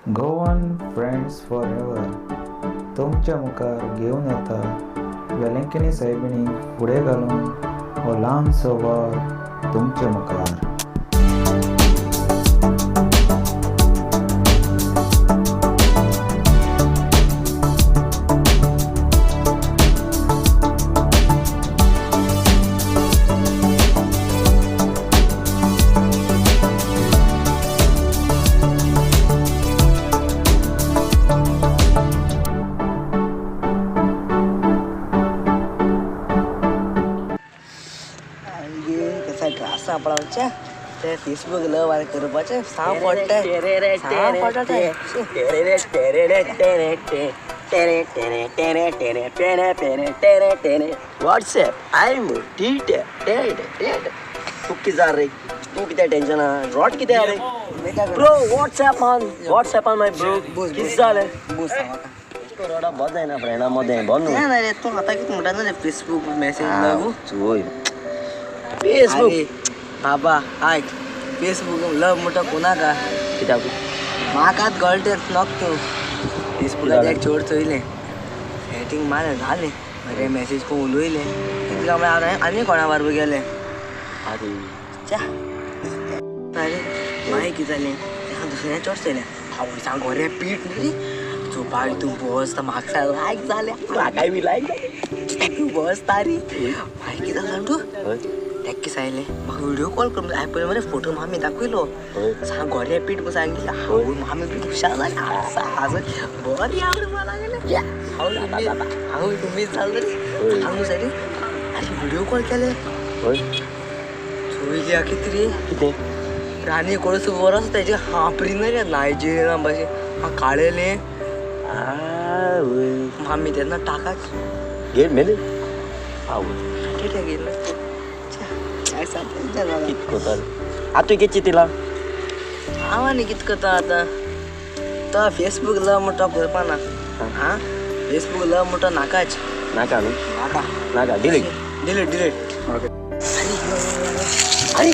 Goan friends for ever तुमच्या मुखार घेवन येता वेलंकणी सायबिणीक फुडें घालून हो ल्हानसो वावर तुमच्या मुखार. सापडावचे ते फेसबूक लव आनी करपाचे साव पडटे साव पडटे. व्हॉट्सएप I Twitter तूं कितें जालें रे, तूं कितें टेंशन आहा रोट कितें रे bro? WhatsApp on WhatsApp on my bro, कितें जालें? रोडा बरें जायना फ्रेंडा मदें बंद ना रे. तूं आतां कितें म्हणटा न्हू रे फेसबूक मॅसेज लागू चोय फेसबूक. बाबा आयक, फेसबूक लव म्हणटा कोणाका कित्याक म्हाकाच गळटे नक तूं फेसबुकाचेर एक चोड चोयलें, सेटींग मारलें जालें, बरें मॅसेज कोण उलयलें तितल्या म्हळ्यार हांवें आनी कोणा बारबर गेलें. आरे च्या अरे मागीर कितें जालें, तेका दुसऱ्या चोड चोयलें, आवय सांग गोरें पीठ न्ही रे चोवपाक तूं बस म्हाका लायक जालें, म्हाकाय बी लायक तूं बस तारी. मागीर कितें जालें तूं तेका सांगलें म्हाका व्हिडियो कॉल कर, हांवें पयलें मरे फोटो मामी दाखयलो, सांग गोरें पीठ म्हूण सांगिल्लें. आवय मामी बी खुशाल जाली, हांसत बरी आवड म्हणपाक लागलें. आवय उमेद जालो रे सांगू सारी. आनी व्हिडियो कॉल केले चोयल्या कितें रे कितें राणी कोळसो बरो आसा तेजे हांपरी न्हय रे नायजेरियना भाशेन काळेलें. मामी तेन्ना टाकाच घेर मेले आवय कितें गेलें कित करता आतां तुवें कितें चिंतलां? हांव आनी कितें करता आतां, तो फेसबूक लव म्हणटा करपा ना. आं फेसबूक लव म्हणटा नाकाच नाका न्हू, नाका नाका डिलीट डिलीट डिलीट. अरे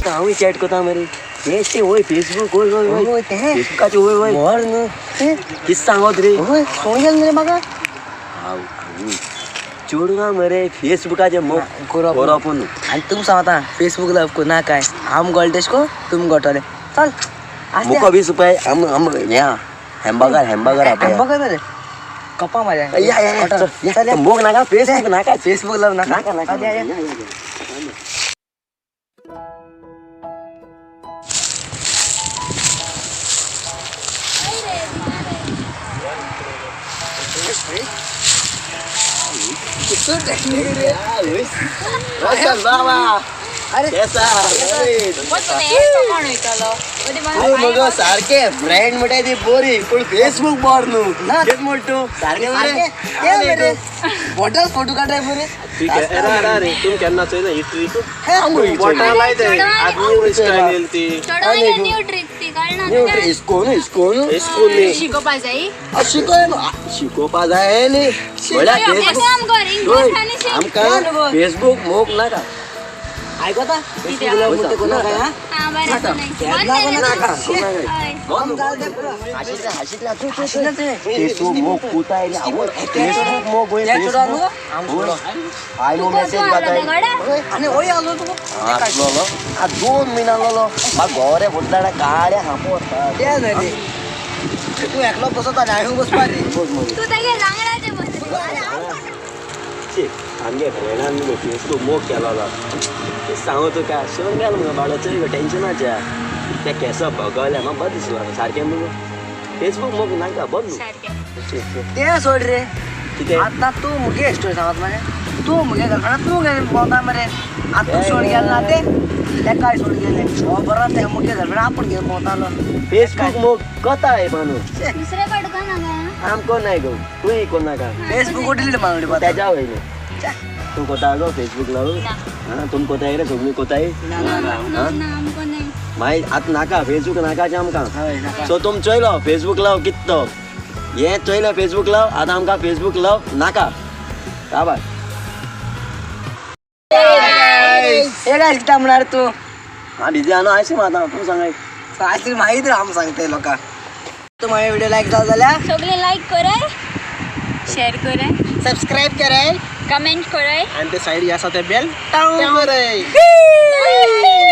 हांवूय चॅट करता मरे हें वय फेसबूक वय वय वय फेसबुकाचेर वय वय मर न्हू कितें सांगत रे खंय गेलें रे म्हाका हांव चेडवां मरे फेसबुकाचेर मोग करप न्हू. आनी तुम सांगता फेसबूक लव कोना काय आम गळटेश को तुम गळटले चल मुको 20 रुपये आम आम हें हॅम्बर्गर हॅम्बर्गर हॅम्बर्गर रे कप्पा मारया. मोग नाका फेसबूक नाका फेसबूक लव नाका नाका नाका. अरे सारखे फ्रेंड म्हणटा ती बरी पूण फेसबूक बर न्हू कितें म्हणटा तूं सारकें मरे बॉटल फोटो काडटाय मरे. तुमी केन्ना चोयना ही ट्रीक बोटां लायताय न्यू स्टायल येयली ती न्यू ट्रीक ती कळना new trick ISKCON ISKCON ISKCON न्ही शिकोवपा जाय शिकोवपा जाय न्ही म्हणल्यार फेसबूक आमकां फेसबूक मोग नाका आयकता फेसबूक कोणा काय फेसबूक मोग कुता फेसबूक मोग आयलो मेसेज आतां 2 म्हयने आसलो म्हाका गोरे फुटला काळे हांपो वता तूं एकलो बसता आनी हांव बसपा रे तूं तेगे लांगडाचें बस. आमगे फ्रेंडान मुगो फेसबूक मोग केलो सांगू तुका सोडून गेलो मुगो बावडो चोय गो टेंशनाचें त्या केंस भगवल्या म्हाका बरें दिसलो सारकें मुगो फेसबूक मोग नाका बंद न्हू. सारकें. ते सोड रे. कितें? आतां तूं मुगे स्टोरी सांगत मरे, तूं मुगे गर्लफ्रेंड तूं गे भोंवता मरे. आतां तूं सोड गेल ना ते तेकाय सोड गेले. हो बरो ते मुगे गर्लफ्रेंड आपूण घेवन भोंवतालो. फेसबूक मोग कथा आहे मानू. दुसरे पडको नाका. आमको नाही गो, तूंय कोण नाका. फेसबूक डिलीट मारून उडयता. तेज्या वयले तूं कोता गो फेसबूक लावून? ना. हा, तुम कोताय रे? सगळीं कोताय? ना ना ना. ना ना, आमकां नाही. मागीर आतां नाका फेसबूक नाकाचें आमकां. हय नाका. सो तुम चोयलो फेसबूक लाव कित तो हें चोयलें फेसबूक लाव. आतां आमकां फेसबूक लाव नाका. काबाय. हे काय कितें म्हणणार तूं? हा बिजी आहा न्हू आयसी आतां तूं सांगाय. आयस्क्रीम मागीर आम सांगता लोकांक. तूं म्हागे व्हिडिओ लायक जालो जाल्यार सगळे लायक कराय, शेअर कराय, सबस्क्राईब कराय कमेंट कराय. आणि ते साईड आसा ते बेल टाव कराय. बाय.